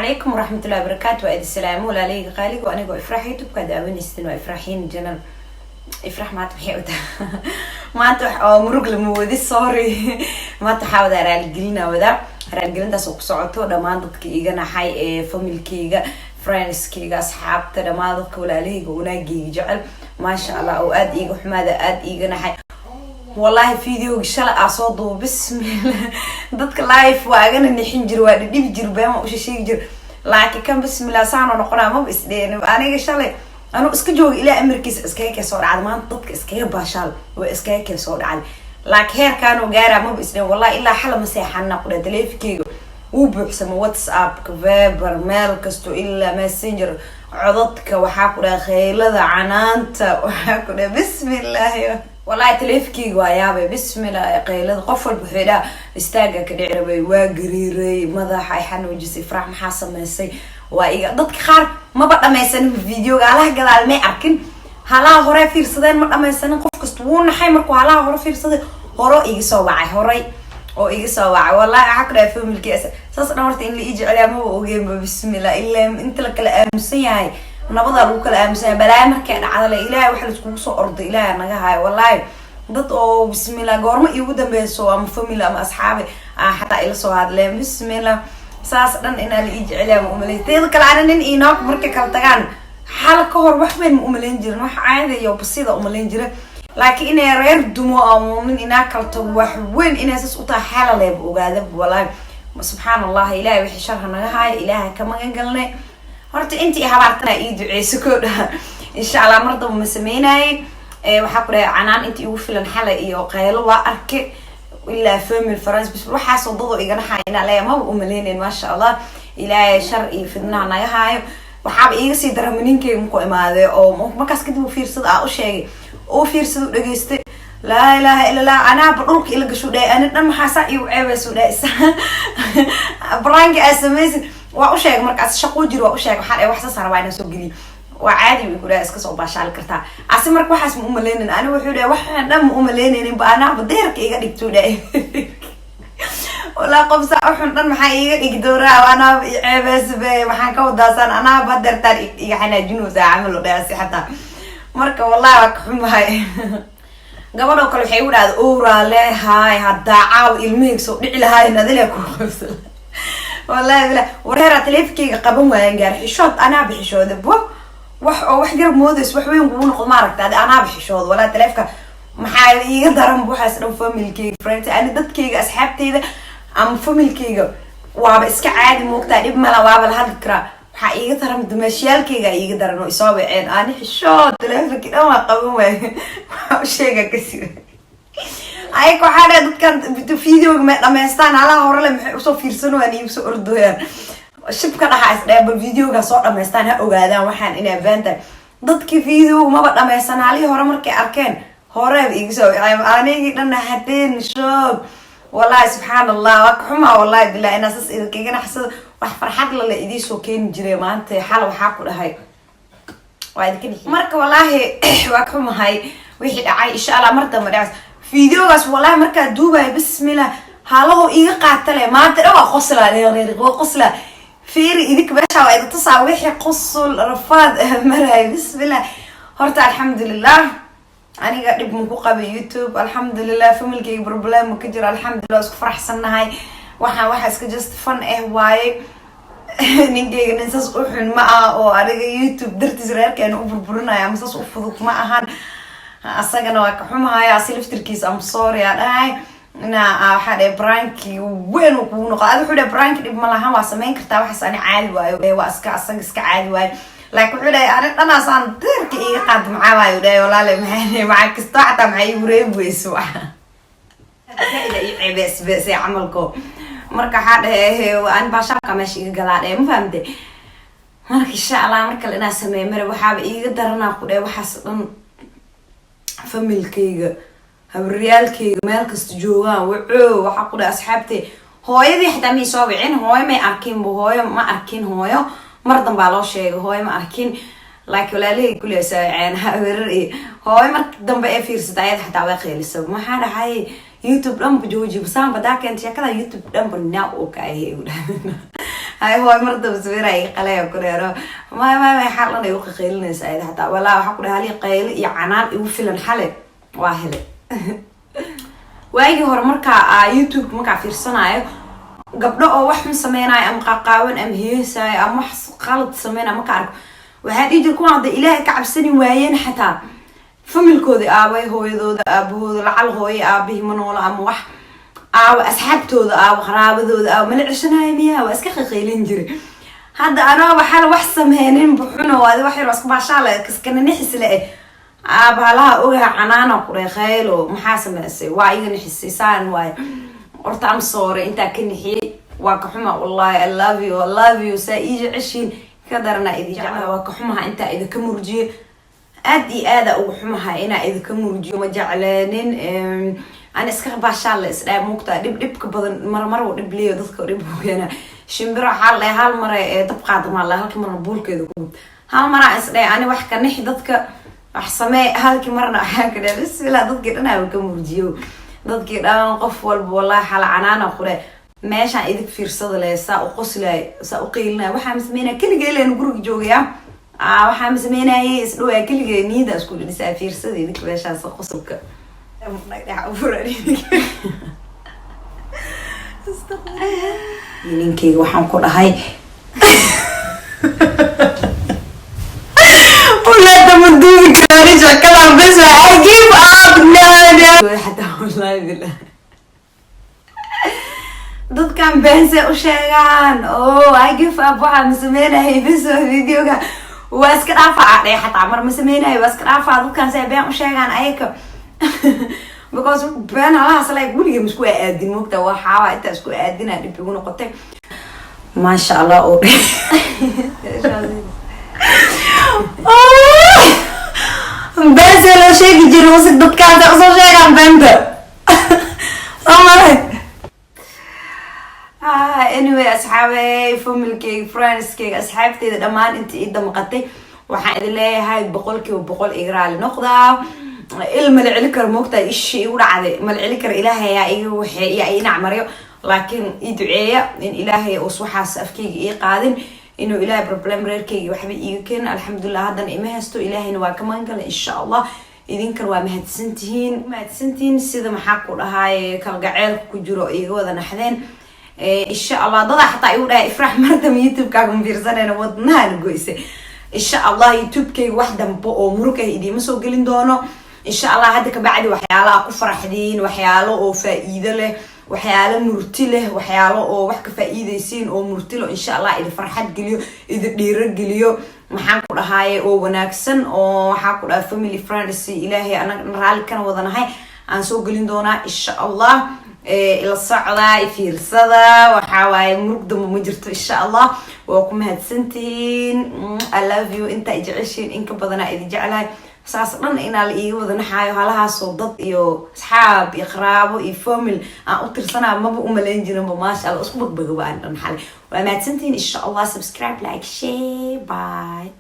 Calaykum waraxmatullahi wabarakaatu. Waa idin salaamo, walaaleyga qaaligo. Anigoo Ifraax, YouTube-ka daawanaysidin waa Ifraaxiin Janal. Ifraax maanta maxay wadaa? Maanta wax oo murug lama wadi, sorry. Maanta waxaa wadaa raaligelina, wadaa raaligelintaas oo ku socoto dhammaan dadka iga naxay ee familkeyga, friendskeyga, asxaabta, dhammaan dadka walaalahayga, wanaageyga jecel, maasha Allah, oo aada iiga xumaada, aada iiga naxay. Wallahi videogi shalay aa soo duuba, bismillah, dadka live waa agana nixin jir, waa dhidhibi jir, beema usha sheegi jir, laakiin kan, bismillah, saanoo noqonaa maba isdheen. Aniga shalay anuu iska jooga, ilaa amarkiisa iskaga kee soo dhacday. Maanta dadka iskaga baashaal waa iskaga kee soo dhacday, laakiin heerkaanoo gaaraa maba isdheen. Wallahi ilaa xala ma seexana qudha. Taleefikeyga wuu buuxsama, WhatsAppka, Viber, meel kasto, ilaa Messenger, codadka waxaa ku dhaha, khaylada, canaanta waxaa ku dhaha, bismillahi. Wallahi taleefikeyga waa yaabay, bismillah, qaylada qof walba wuxuu idhaha istaaga ka dhici rabay, waa gariiray, madaxa ay xanuujisay. Farax, maxaa sameysay? Waa iga dadka qaar maba dhameysanin videoga, halaha gadaal may arkin, halaha hore fiirsadeen, ma dhameysanin. Qof kasta wuu naxay markuu halaha hore fiirsaday, horo iga soo wacay, horay oo iga soo wacay. Wallahi waxaa ku dhahay familkiisa saas dhan horta in la ii jeceliyaa maba ogeenba. Bismillah, ilaa inta la kala aamusan yahay, nabadaa lagu kala aamusan yahay. Balaayo markay dhacda le, Ilaahay waxa laiskugu soo orday, Ilaahay naga hayo. Wallahi dad oo, bismillah, goormo iigu dambeyso ama family ama asxaabi xataa ila soo hadleen, bismillah, saas dhan inaa la ii jeceliyaa ma umaleyn. Teeda kale, ana nin inoog markay kala tagaan xal ka hor wax weyn ma umaleyn jirin, wax caadi iyo basida umaleyn jira, laakiin inay reer dumo ama nin inaa kala tago wax weyn inay saas u tahay xalaleeba ogaada. Wallahi, subxaan Allah, Ilahay wixii sharha naga haayo, Ilaahay ka magan galnay. Horta intii habaartana ii duceyso koo dhaha, insha Allah mar damba ma sameynayay. Waxaa ku dhahay canaan intii igu filan xalay iyo qaylo waa arke, ilaa family, friends, bis waxaasoo dadoo igana haynaa leeya maba umaleyneyn. Maasha Allah, Ilaahay shar iyo fidnaha naga haayo. Waxaaba iiga sii darama ninkeyga markuu imaaday oo markaas kadib uu fiirsada aa u sheegay oo fiirsada u dhageystay, laa ilaaha ila Allah, anaaba dhulka ila gashu dhahay, ani dhan maxaa saa iigu ceebeysu dhahay, prank-i aa samaysid. Waa u sheegay markaas, shaquu jir, waa u sheegay, waxaa dhahay wax saas rabaa inaan soo geliyo. Waa caadi way ku dhahay, iska soo baashaali kartaa. Asi marka waxaas ma umaleynin. Ani wuxuu dhahay waxaan dhan ma umaleynenin ba, anaaba deerka iga dhigtuu dhahay. Walaa qof saa uxun dhan maxaa iiga dhigi dooraa, anaaba i ceebeysbe, maxaan ka wadaasaan, anaaba deertaan iga xanaajinaysaa camal o dhahay asi xataa. Marka wallahi waa ka xumahay. Gabadhoo kale waxay igu dhahda owraa leehaay, haddaa caaw ilmihayga soo dhici lahaay adile ku qabsa. Wallahi bila wareeraa taleefikeyga qaban waayan gaar xishood, anaaba xishooda bo, wax oo wax yar moodays wax weyn kugu noqdo, maaragta adi, anaaba xishooda. Wallahi taleefka maxaa iiga daran waxaas dhan, familkeyga, friends, ani dadkeyga, asxaabteyda ama familkeyga waaba iska caadi, moogtaa, dhib mala, waaba la hadli karaa. Waxaa iiga daran dumaashiyaalkeyga iiga daran oo isoo waceen, ani xishood taleefonkii dhan waa qaban waay. Waxaa u sheega kasi ayaka, waxaa dhahay dadkan videoga may dhamaystaan, halaha hore le maxay usoo fiirsanayaan, iigu soo ordooyaan, shibka dhaha is dheh, bal videoga soo dhamaystaan, ha ogaadaan waxaan inay been tahay. Dadkii videoga maba dhamaysan, halihii hore markay arkeen horeeba iiga soo waceen, anigii dhan hadeen shoog. Wallahi subxaan Allah, waa ka xumaa, wallahi bilah, inaa saas idinkaga naxsado. Wax farxad lale idiisoo keeni jiray maanta xal waxaa ku dhahay waa idinka nixi. Marka wallahi waa ka xumahay wixii dhacay, insha Allah mar dambe dhacays videogaas. Wallahi markaa duubayo, bismillah, haalahoo iiga qaatale maanta dhan waa qoslaa, waa qoslaa. Fiiri idinka meesha waa idin tusaa wixii qosol rafaad ah marayo, bismillah. Horta alxamdulilah, aniga dhib maku qabay YouTube, alxamdulilah. Familkayga problem ma ka jiro, alxamdulilah, isku faraxsannahay. Waxaan waxa iska just fun ah waaye. Ninkayga nin saas u xun ma aha oo aniga YouTube dartiis reerkeena u burburinaya ama saas u fudud ma ahan. Asagana waa ka xumahaya, asi laftirkiisa am sorry aa dhahay ina waxaa dhahay prank-i weyn uu kugu noqo. Adi wuxuu dhahay prank-i dhib ma lahan, waa sameyn kartaa, waxaas ani caadi waayo dhahay, waa iska asaga iska caadi waayo. Laakiin wuxuu dhahay ani dhanaasaan deerka iiga qaad, maxaa waayo dhahay, walaale, maxaa maxaa kastoo xataa maxaa iigu reebi weyso, waxa zaaid ii ceebeesbeesay camalko. Marka waxaa dhahay ani baashaabka meesha iga galaa dhahay, ma fahamte? Marka insha Allah mar kale inaa sameeyo mare. Waxaaba iiga daranaa ku dhahay waxaas dhan familkayga, habaryaalkayga meel kasta joogaan waco, waxaa ku dhahay asxaabtay, hooyadii xitaa may soo wicin, hooyo may arkin bu, hooyo ma arkin, hooyo mar dambaa loo sheegay, hooyo ma arkin, laakiin walaalahey kulli ay soo wiceen, habarar iyo hooyo. Marka dambe ee fiirsata ayada xataa way qeylisa, maxaa dhacay? YouTube dhanba jooji, basaan badaa keenta sheekada YouTube dhanba now oo ka ahe igu dhahay. Hay hooy, mar daba sawira iga qalaya ku dheero. May, may, may, xal dhan ay u qaqaylinaysa ayada xataa. Walaa waxaa ku dhahay halii qayli iyo canaan igu filan xale waa hele. Waagii hore markaa YouTube markaa fiirsanayo gabdho oo wax xun sameynayo ama qaaqaawan ama heesaayo ama wax qalad sameynayo marka arko, waxaa dhihi jir kuwaan hadda Ilaahay ka cabsani waayeen, xataa familkoodi aabay, hooyadooda, aabahooda, lacal hooye aabihii ma noolo ama wax aawa, asxaabtooda aawa, qaraabadooda aawa, mala ceshanaayo miyaa? Waa iska qaqaylin jiray. Hadda anaa waxaa wax sameynin buxuno adi wax yar iska baashaale kaskananixis le eh aabahalaha ogaha canaana ku dheekhaylo. Maxaa sameysay? Waa iga nixisay, saan waay. Horta am sorry intaa ka nixiyey, waa ka xuma wallahi. I love you, I love you. Saa ii jeceshiin ka darana idin jeclaha. Waa ka xumaha intaa idinka murjiyo, aad iyo aada uga xumaha inaa idinka murjiyo, ma jecleenin. Ana iska baashaal la isdhaa muugtaa, dhib dhibka badan marmar uu dhib leeyo, dadka dhib u keena. Shimbiro waxaa la hal mare ee dab qaadama la halkii marna buulkeeda ku gub. Hal maraa isdhahay ani wax ka nixi dadka, wax samee, halkii marna waxaa ka dhahay bismillah, dadkii dhan aa ka murjiyo, dadkii dhan, qof walba wallahi xala canaana qure. Meeshaan idig fiirsada leh, saa u qoslay, saa u qeylinay, waxaa masameynaya keligay leen guriga joogaya, waxaa masameynayay isdhowaa keligay niyada isku dhidhisaa. Fiirsada idinka meeshaas qosolka ninkeyga waxaan ku dhahay walaada ma duubi karaan shakadan, bes, I give up. No, no, xataa wallahi billah dadkan beense u sheegaan. Oh, I give up, waxaa ma sameynayay, bes, videoga waa iska dhaafaa dhe, xataa mar ma sameynayo, waa iska dhaafaa. Dadkan se been u sheegaan ayaka, because been halahaas like weligay ma isku aadin mogta, waxaaba intaa isku aadina dhib igu noqotay. Maasha Allah oo beense loo sheegi jiray wasig, dadkaas usoo sheegaan beenta soo maray. Anyway, asxaabey, familkeyga, friendskeyga, asxaabteyda dhammaan inta ii damqatay, waxaan idin leeyahay 100% iga raali noqdaa. Il mala celi karo moogtahay, ishi igu dhacday mala celi karo. Ilaahay yaa iga waxee iya inac maryo, laakiin ii duceeya in Ilaahay uus waxaas afkeyga ii qaadin, inuu Ilaahay problem reerkeyga waxba iiga keenin. Alxamdulilah, haddana ima haysto, Ilaahayna waa ka magan galay. Insha Allah idinkan waa mahadsantihiin, mahadsantihiin. Sida maxaa ku dhahaay kalgaceelka ku jiro iiga wada naxdeen. Insha Allah dadaa xataa igu dhahay, "Ifrax, mardama YouTube-kaaga ma fiirsanayna, wadnaha goyse." Insha Allah YouTube-kayga wax dambe oo murug ah idiima soo gelin doono. Insha Allah hadda kabacdi waxyaalaha ku faraxdiin, waxyaalo oo faa-iido leh, waxyaalo murti leh, waxyaalo oo wax ka faa-iideysiin oo murti leh, insha Allah idin farxad geliyo, idin dhiiro geliyo, maxaan ku dhahaaye, oo wanaagsan, oo waxaa ku dhahay family, friends, Ilaahay anaga raalli kana wadanahay aan soo gelin doonaa insha Allah. Ila socda, fiirsada, waxaa waaye murug damba ma jirto insha Allah. Waa ku mahadsantihiin. I love you. Intaa jeceshiin in ka badanaa idin jeclahay. Saas dhan inaa la iiga wada naxaayo halahaasoo dad iyo asxaab iyo qaraabo iyo family aan u tirsanaa maba umalayn jirinba. Maasha Allah, isku bagbagaba aan dhan xalay. Waa mahadsantihiin. Insha Allah subscribe, like, share. Bye.